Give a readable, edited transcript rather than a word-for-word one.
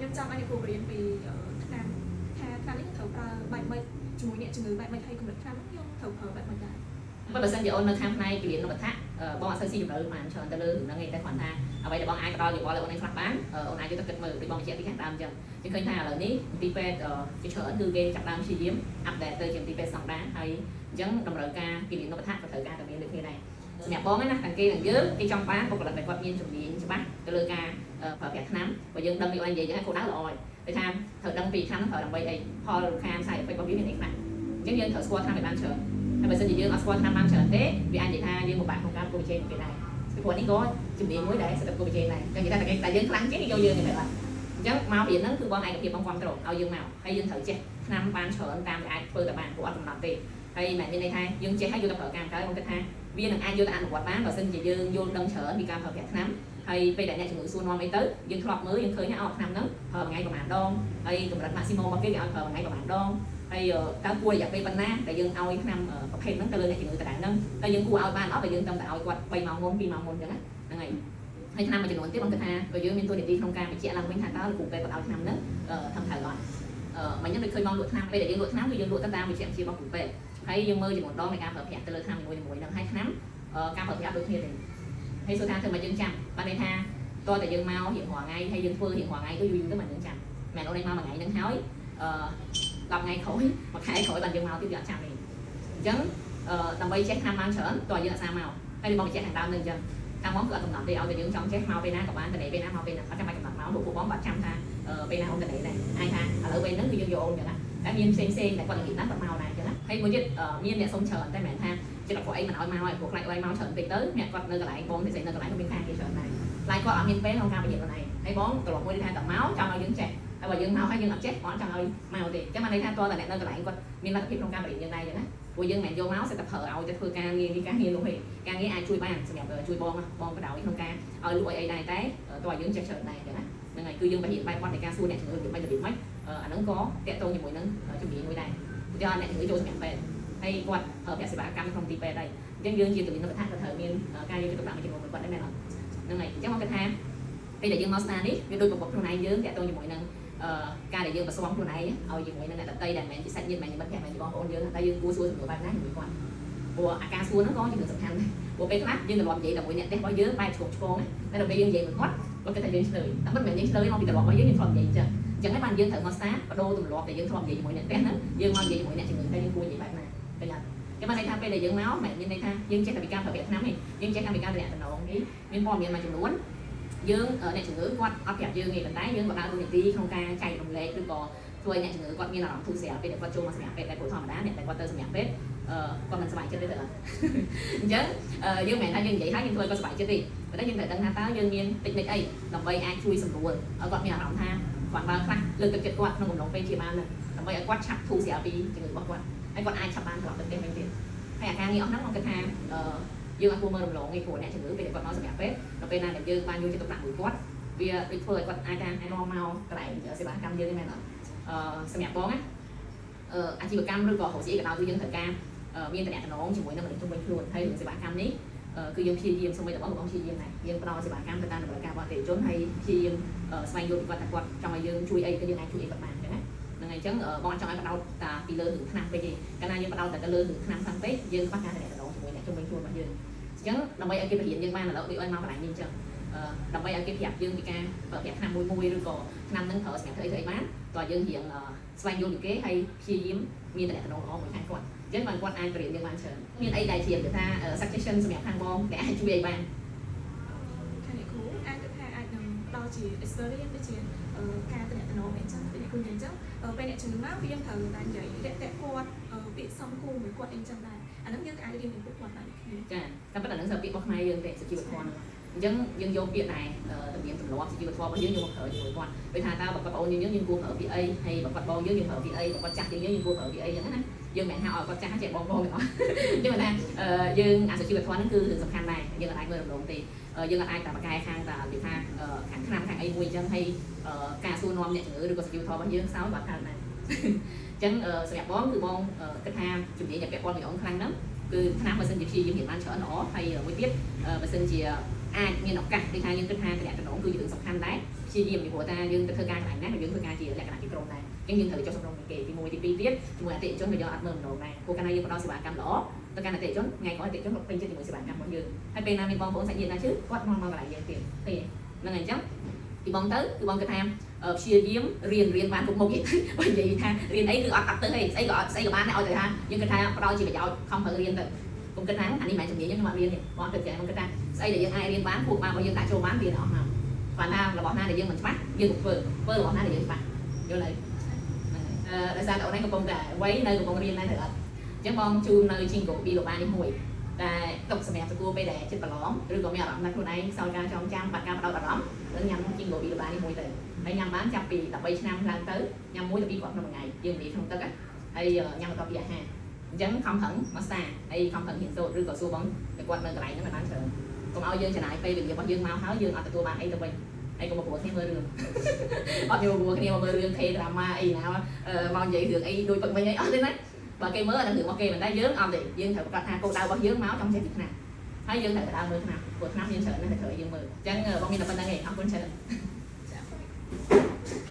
ខ្ញុំចង់ឲ្យអ្នកគ្រូបរៀនពីថ្នាំថាថ្នាំនេះត្រូវប្រើបែបម៉េចជាមួយអ្នកជំងឺបែបម៉េចហើយកម្រិតថ្នាំហ្នឹងយើងត្រូវប្រើបែបម៉េចដែរ។ បើបើសិនជាអូននៅខាងផ្នែកគិលានុបដ្ឋាកបងអត់សូវស៊ីជម្រៅបានច្រើនទៅលើរឿងហ្នឹងឯងតែគ្រាន់ថាអ្វីដែលបងអាចផ្ដល់យោបល់ឲ្យអូនឯងខ្លះបានអូនអាចយកទៅគិតមើលដូចបងបញ្ជាក់ពីខាងដើមអញ្ចឹងយើងឃើញថាឥឡូវនេះមន្ទីរពេទ្យជាច្រើនគឺគេចាប់ដើមព្យាយាម update ទៅជាមន្ទីរពេទ្យស្តង់ដារហើយអញ្ចឹងតម្រូវការគិលានុបដ្ឋាកក៏ត្រូវការតែមានដូចគ្នាដែរសម្រាប់បងណាទាំងគេទាំងយើងគេចង់បានបុគ្គលិកដែលគាត់មានជំនាញច្បាស់ទៅលើការប្រើប្រាស់ថ្នាំបើយើងដឹងពីអូននិយាយអញ្ចឹងគោលដៅល្អហើយតែថាត្រូវដឹងពីថ្នាំហ្នឹងប្រើដើម្បីអីផលរំខាន side effect របស់វាមានអីខ្លះអញ្ចឹងយើងត្រូវស្គាល់ថ្នាំឲ្យបានច្រើន ហើយបើសិនជាយើងអត់ស្គាល់ថ្នាំបានច្រើនទេវាអាចនិយាយថាយើងពិបាកក្នុងការប្រកួតប្រជែងនឹងគេដែរពីព្រោះនេះក៏ជំនាញមួយដែលសិទ្ធិប្រកួតប្រជែងដែរអញ្ចឹងនិយាយថាតែគេតែយើងខ្លាំងជាងគេយកយើងទៅបែបអញ្ចឹងមករៀនហ្នឹងគឺបងឯកភាពបងគ្រប់គ្រងឲ្យយើងមកហើយយើងត្រូវចេះថ្នាំបានច្រើនតាមដែលអាចធ្វើទៅបានព្រោះអត់កំណត់ទេហើយមិនមានន័យថាយើងចេះហើយយកទៅប្រើការកើតបងគិតថាវានឹងអាចយកទៅអនុវត្តបានបើសិនជាយើងយល់ដឹងច្រើនពីការប្រើប្រាស់ថ្នាំហើយពេលដែលអ្នកជំងឺសួរនាំអីទៅយើងធ្លាប់មើលយើងឃើញថាអូថ្នាំហ្នឹងប្រើមួយថ្ងៃប្រហែលដងហើយកម្រិត maximum របស់គេគេឲ្យប្រើមួយថ្ងៃប្រហែលដង ហើយតើគួររយៈពេលប៉ុណ្ណាដែលយើងឲ្យថ្នាំប្រភេទហ្នឹងទៅលើអ្នកជំងឺដដែលហ្នឹងតើយើងគួរឲ្យបានអត់បើយើងត្រឹមតែឲ្យគាត់3ម៉ោងមុន2ម៉ោងមុនអញ្ចឹងណាហ្នឹងហើយហើយថ្នាំមួយចំនួនទៀតបងគិតថាបើយើងមានតួនាទីក្នុងការបញ្ជាក់ឡើងវិញថាតើលោកគ្រូពេទ្យគាត់ឲ្យថ្នាំហ្នឹងធ្វើត្រូវអត់អឺមិញហ្នឹងដូចឃើញបងលក់ថ្នាំពេលដែលយើងលក់ថ្នាំគឺយើងលក់ទៅតាមវិជ្ជាជីវៈរបស់គ្រូពេទ្យហើយយើងមើលចំនួនដងនៃការប្រើប្រាស់ទៅលើថ្នាំនីមួយៗហ្នឹងហើយថ្នាំការប្រើប្រាស់ដូចគ្នាទេហើយសួរថាធ្វើមកយើងចាំបានន័យថាតើតែយើងមករៀងរាល់ថ្ងៃហើយយើងធ្វើរៀងរាល់ថ្ងៃទៅយូរយូរទៅមិនយើងចាំមិនអូនឯងមកមួយថ្ងៃហ្នឹងហើយអឺ 10ថ្ងៃក្រោយមួយខែក្រោយបានយើងមកទៀតវាអត់ចាំទេអញ្ចឹងអឺដើម្បីចេះថ្នាំបានច្រើនតើយើងអាសាមកហើយបងបញ្ជាក់ខាងដើមនឹងអញ្ចឹងខាងមកគឺអត់កំណត់ទេឲ្យតែយើងចង់ចេះមកពេលណាក៏បានតនេពេលណាមកពេលណាអត់ចាំបាច់កំណត់មកព្រោះពួកបងបាត់ចាំថាពេលណាអូនតនេដែរអាចថាឥឡូវពេលហ្នឹងគឺយើងយកអូនអញ្ចឹងណាតែមានផ្សេងផ្សេងតែគាត់ល្ងាចណាស់គាត់មកដែរអញ្ចឹងណាហើយមួយទៀតមានអ្នកសុំច្រើនតែមិនមែនថាចិត្តពួកអីមិនឲ្យមកហើយពួកខ្លាចឲ្យមកច្រើនពេកទៅអ្នកគាត់នៅកន្លែងបងផ្សេងនៅកន្លែងមានខាងគេច្រើនដែរខ្លាចគាត់អត់មានពេលក្នុងការបញ្ជាក់ខ្លួនឯងហើយបងត្រឡប់មួយថាតមកចង់ឲ្យយើងចេះហើយបើយើងមកហើយយើងអត់ចេះគាត់ចង់ឲ្យមកទេអញ្ចឹងបានន័យថាតើតែអ្នកនៅកន្លែងគាត់មានលទ្ធភាពក្នុងការបរិញ្ញាយើងដែរអញ្ចឹងណាព្រោះយើងមិនមែនយកមកសិតតែប្រើឲ្យទៅធ្វើការងារនេះការងារនោះទេការងារអាចជួយបានសម្រាប់ជួយបងបងបដ ாய் ក្នុងការឲ្យលក់អីអីដែរតែតើយើងចេះច្រើនដែរអញ្ចឹងណាហ្នឹងហើយគឺយើងបរិញ្ញាបែបបត់នៃការសួរអ្នកជំងឺរបៀបម៉េចរបៀបម៉េចអាហ្នឹងក៏តាក់ទងជាមួយនឹងជំនាញមួយដែរឧទាហរណ៍អ្នកជំងឺចូលសម្រាប់ពេទ្យហើយគាត់ប្រើប្រាស់សេវាកម្មក្នុងទីពេទ្យដែរអញ្ចឹងយើងជាជំនាញរដ្ឋក៏ត្រូវមានការយកចិត្តទុកដាក់មួយចំនួនមួយគាត់ដែរមែនអត់ហ្នឹងហើយអញ្ចឹងមកគិតថាពេលដែលយើងមកស្នានេះវាដូចប្រពន្ធខ្លួនឯងយើងតាក់ទងជាមួយនឹង អឺការដែលយើងប្រសំខ្លួនឯងឲ្យជាមួយនឹងអ្នកដតីដែលមិនមែនជាសាច់ញាតិមិនមែនជាមិត្តភក្តិមិនមែនជាបងប្អូនយើងតែយើងគួរសួរសំណួរបែបណាជាមួយគាត់ព្រោះអាការសួរហ្នឹងក៏ជារឿងសំខាន់ដែរព្រោះពេលខ្លះយើងទម្លាប់និយាយតែមួយអ្នកផ្ទះរបស់យើងបែបឆ្កងឆ្កងតែដល់ពេលយើងនិយាយមួយគាត់គាត់គិតថាយើងឆ្លើយតែមិនមែនយើងឆ្លើយមកពីទម្លាប់របស់យើងយើងធ្លាប់និយាយអញ្ចឹងអញ្ចឹងហើយបានយើងត្រូវមកស្តាបដូរទម្លាប់ដែលយើងធ្លាប់និយាយជាមួយអ្នកផ្ទះហ្នឹងយើងមកនិយាយជាមួយអ្នកជំងឺតែយើងគួរនិយាយបែបណាឃើញអត់គេបានន័យថាពេលដែលយើងមកមិនមានន័យថាយើងចេះតែពីការប្រើប្រាស់ថ្នាំទេយើងចេះតែពីការតំណតំណងនេះមានព័ត៌មានមួយចំនួន យើងអ្នកជំងឺគាត់អត់ប្រាប់យើងទេប៉ុន្តែយើងក៏ដើរតួនាទីក្នុងការចែករំលែកឬក៏ជួយអ្នកជំងឺគាត់មានអារម្មណ៍ធូរស្រាលពេលដែលគាត់ចូលមកសម្រាប់ពេទ្យតែព្រោះធម្មតាអ្នកដែលគាត់ទៅសម្រាប់ពេទ្យអឺគាត់មិនសប្បាយចិត្តទេទៅអត់ អញ្ចឹងយើងមិនមែនថាយើងនិយាយហើយយើងធ្វើឲ្យគាត់សប្បាយចិត្តទេប៉ុន្តែយើងត្រូវដឹងថាតើយើងមាន technique អីដើម្បីអាចជួយសម្រួលឲ្យគាត់មានអារម្មណ៍ថាគាត់បើខ្លះលើកទឹកចិត្តគាត់ក្នុងកំឡុងពេលជាបានហ្នឹងដើម្បីឲ្យគាត់ឆាប់ធូរស្រាលពីជំងឺរបស់គាត់ហើយគាត់អាចឆាប់បានត្រឡប់ទៅផ្ទះវិញទៀតហើយអាការងារអស់ហ្នឹងមកគិតថាអឺយើងអត់គួរមើលរំលងទេព្រោះអ្នកជំងឺពេលដែលគាត់មកសម្រាប់ពេទ្យដល់ពេលណាដែលយើងបានយកចិត្តទុកដាក់មួយគាត់វាដូចធ្វើឲ្យគាត់អាចថានាំមកកន្លែងសេវាកម្មយើងហ្នឹងមែនអត់អឺសម្រាប់បងណាអឺអាជីវកម្មឬក៏រកស៊ីក៏ដោយគឺយើងត្រូវការមានតំណែងជាមួយនឹងមនុស្សជុំវិញខ្លួនហើយរឿងសេវាកម្មនេះគឺយើងព្យាយាមសូម្បីតែបងបងព្យាយាមដែរយើងផ្ដល់សេវាកម្មទៅតាមតម្រូវការរបស់អតិថិជនហើយព្យាយាមស្វែងយល់ពីគាត់ថាគាត់ចង់ឲ្យយើងជួយអីទៅយើងអាចជួយអីគាត់បានអញ្ចឹងណាហ្នឹងហើយអញ្ចឹងបងអត់ចង់ឲ្យផ្ដោតតាពីលើរឿងថ្នាំពេកទេកាលណាយើងផ្ដោតតែទៅលើរឿងថ្នាំខ្លាំងពេកយើងខ្វះការតំណែងជាមួយអ្នកជុំវិញខ្លួនរបស់យើងអញ្ចឹងដើម្បីឲ្យគេបរៀនយើងបានឥឡូវដូចឲ្យមកកន្លែងនេះអញ្ចឹង ដើម្បីឲ្យគេប្រាប់យើងពីការប្រើប្រាស់ថ្នាំមួយមួយឬក៏ថ្នាំហ្នឹងប្រើសម្រាប់ធ្វើអីធ្វើអីបានតើយើងរៀងស្វែងយល់ពីគេហើយព្យាយាមមានតំណែងល្អមួយខាងគាត់អញ្ចឹងបានគាត់អាចបរៀនយើងបានច្រើនមានអីដែលជាគេថា suggestion សម្រាប់ខាងបងដែលអាចជួយអីបាន? ខាងអ្នកគ្រូអាចគិតថាអាចនឹងផ្ដល់ជា experience ដូចជាការតំណតំណងអីចឹងដូចអ្នកគ្រូនិយាយអញ្ចឹងពេលអ្នកជំងឺមកគឺយើងត្រូវតែនិយាយរាក់ទាក់គាត់ពាក្យសំគួរមួយគាត់អីចឹងដែរអាហ្នឹងយើងក៏អាចរៀនពីពួកគាត់ដែរគ្នា។ ចាតែប៉ុន្តែហ្នឹងគឺពាក្យរបស់ខ្មែរយើងទេសុជីវធម៌ហ្នឹងអញ្ចឹងយើងយកពាក្យដែរទំនៀមទម្លាប់សុជីវធម៌របស់យើងយកមកប្រើជាមួយគាត់ដូចថាតើបើគាត់ប្អូនយើងយើងគួរប្រើពាក្យអីហើយបើគាត់បងយើងយើងប្រើពាក្យអីបើគាត់ចាស់ជាងយើងយើងគួរប្រើពាក្យអីចឹងណាយើងមិនមែនថាឲ្យគាត់ចាស់ចេះបងបងទាំងអស់អញ្ចឹងថាយើងអាសុជីវធម៌ហ្នឹងគឺរឿងសំខាន់ដែរយើងអាចមើលរំលងទេយើងអាចតែបកកែខាងតានិយាយថាខាងថ្នាំខាងអីមួយអញ្ចឹងហើយការសួរនាំអ្នកជំងឺឬក៏សុជីវធម៌របស់យើងខ្សោយបើកើតដែរអញ្ចឹងសម្រាប់បងគឺបងគិតថាជំនាញដែលពាក់ព័ន្ធមួយអូនខ្លាំងហ្នឹងគឺថ្នាំបើសិនជាព្យាយាមរៀនបានច្រើនល្អហើយមួយទៀតបើសិនជា អាចមានឱកាសដូចថាយើងគិតថាតំណតំណងគឺជារឿងសំខាន់ដែរព្យាយាមពីព្រោះថាយើងទៅធ្វើការកន្លែងណាក៏យើងធ្វើការជាលក្ខណៈជាក្រុមដែរអញ្ចឹងយើងត្រូវចុះសម្រុងនឹងគេទី1ទី2ទៀតជាមួយអតិថិជនក៏យើងអត់មើលម្ដងដែរព្រោះកាលណាយើងផ្ដល់សេវាកម្មល្អទៅកាន់អតិថិជនថ្ងៃក្រោយអតិថិជនគាត់ពេញចិត្តជាមួយសេវាកម្មរបស់យើងហើយពេលណាមានបងប្អូនសាច់ញាតិណាជឿគាត់មកមកកន្លែងយើងទៀតឃើញទេហ្នឹងហើយអញ្ចឹងពីបងទៅគឺបងគិតថាព្យាយាមរៀនរៀនបានគ្រប់មុខទេបើនិយាយថារៀនអីគឺអត់អត់ទៅទេស្អីក៏អត់ស្អីក៏បានដែរឲ្យតែថាយើងគិតថាផ្ដល់ជាប្រយោជន៍ខំប្រឹងរៀនទៅកុំគិតថាអានេះមិនមែនជំនាញខ្ញុំអត់រៀនទេបងគិតចឹងបងគិតថាស្អីដែលយើងអាចរៀនបានពួកបានរបស់យើងដាក់ចូលបានរៀនអស់មកគាត់ថារបស់ណាដែលយើងមិនច្បាស់យើងកុំធ្វើធ្វើរបស់ណាដែលយើងច្បាស់យល់ទេហ្នឹងហើយអឺដោយសារតែអូនឯងកំពុងតែវ័យនៅកំពុងរៀនដែរត្រូវអត់អញ្ចឹងបងជូននៅ Ginkgo biloba នេះមួយតែទុកសម្រាប់ទទួលពេលដែលចិត្តប្រឡងឬក៏មានអារម្មណ៍ថាខ្លួនឯងខ្សោយការចងចាំបាត់ការផ្ដោតអារម្មណ៍នឹងញ៉ាំ Ginkgo biloba នេះមួយទៅហើយញ៉ាំបានចាប់ពី13ឆ្នាំឡើងទៅញ៉ាំមួយទៅពីរគ្រាប់ក្នុងមួយថ្ងៃយើងនិយាយក្នុងទឹកហើយញ៉ាំបន្ទាប់ពីអាហារអញ្ចឹងខំប្រឹងមកសាហើយខំប្រឹងរៀនសូត្រឬក៏សួរបងតែគាត់នៅកន្លែងហ្នឹងឲ្យបានច្រើនកុំឲ្យយើងចំណាយពេលវេលារបស់យើងមកហើយយើងអត់ទទួលបានអីទៅវិញហើយកុំមកព្រោះគ្នាមើលរឿង អត់យកព្រោះគ្នាមកមើលរឿង K drama អីណាមកនិយាយរឿងអីដូចពឹកមិញអីអត់ទេណាបើគេមើលអានឹងរឿងរបស់គេប៉ុន្តែយើងអត់ទេយើងត្រូវប្រកាសថាគោលដៅរបស់យើងមកចង់ចេះពីថ្នាក់ហើយយើងត្រូវទៅដើរមើលថ្នាក់ព្រោះថ្នាក់មានច្រើនណាស់តែត្រូវឲ្យយើងមើលអញ្ចឹងបងមានតែប៉ុណ្្នឹងឯងអរគុណច្រើន។